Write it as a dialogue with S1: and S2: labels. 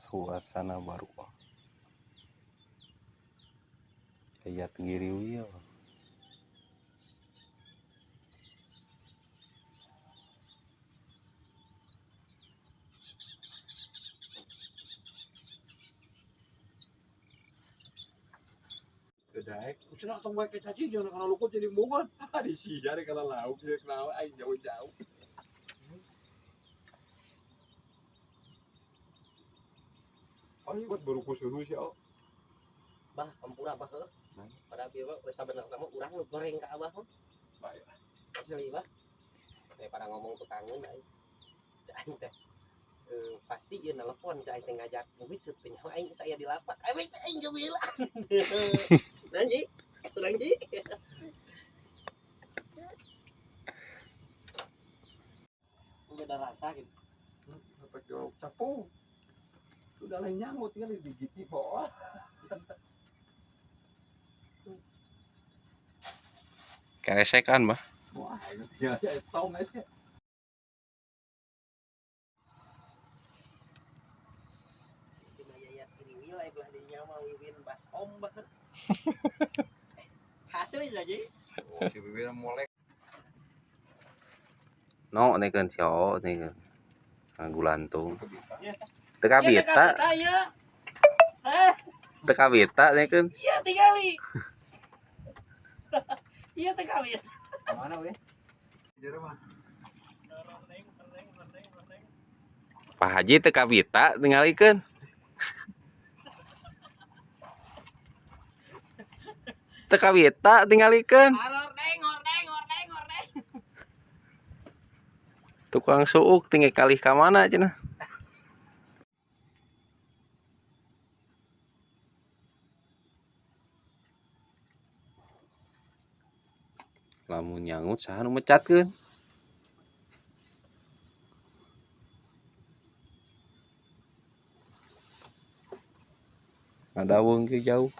S1: Suasana baru. Yayat Giriwil.
S2: Daek, cenah tong bae cacing jangan kana lukut jadi embungan. Di sia rek kana lauk jeung naon aing jauh-jauh. Oh, iya buat baru kusuruh sih, oh.
S3: Bah, ampura bah heuh. Pada bieu mah sabenerna mah urang nu goreng ka abah mah.
S2: Bae.
S3: Asli bah. Daripada ngomong tukangeun aing. Cak aing teh pasti ieu nelepon cak aing teh ngajak geus teh nyawa aing geus aya di lapak. Aing teh aing gemilang. Nah, Ji. Urang Ji. Beda rasa gitu.
S2: Sampai jauh capung. Udah lain nyamuk tinggal digigit bawah.
S1: Keresekan, bah.
S2: Wah, ini tinggal ya tong guys ya.
S3: Dina Yayat Giriwil aya belah dinya mah Wiwin Baskom bah. Hasil aja Ji.
S2: Oh, si Wiwin molek.
S1: No nih kan si O nih kan. Ngagulantung.
S3: Iya.
S1: Teu kabita,
S3: Iya. Eh,
S1: teu kabita nih kan.
S3: iya tingali. Iya teu kabita.
S2: Mana we? Jero mah.
S1: Pak Haji teu kabita tingalikeun. Teu kabita tingalikeun.
S3: Ordeng, ordeng, ordeng, ordeng.
S1: Tukang suuk tinggal kalih ka mana cenah. Lamun nyangut saha nu mecatkeun? Ngadawung ge jauh.